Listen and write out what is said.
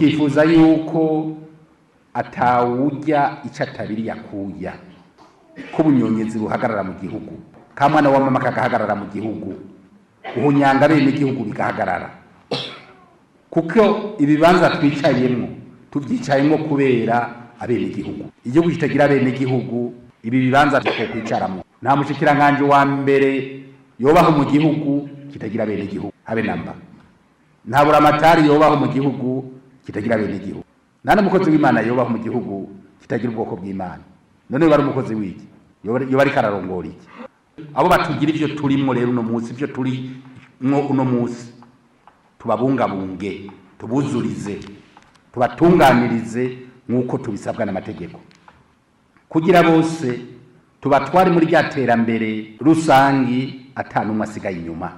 Tukifuza yuko atawurya icyo atabiri yakuya, ko ubunyonyezi buhagarara mu gihugu, ka mwana wa mama kagahagarara mu gihugu, uhunyanga bene igihugu bigahagarara, kuko ibibanza twicayemwo tubyicayemwo kubera abenegihugu. Igihugu kitagira abenegihugu, ibi bibanza twokwicaramo, nta mushikiranganji wa mbere yobaho mu gihugu kitagira abenegihugu habe namba, nta buramatari yobaho mu gihugu kitagira abenegihugu, nta n'umukozi w'Imana yobaho mu gihugu kitagira ubwoko bw'Imana. None yoba ari umukozi w'iki? Yoba ariko ararongora iki? Abo batugira ivyo turimwo rero uno munsi, ivyo turimwo uno munsi, tubabungabunge, tubuzurize, tubatunganirize nk'uko tubisabwa n'amategeko, kugira bose tubatware muri rya terambere rusangi, ata n'umwe asigaye inyuma.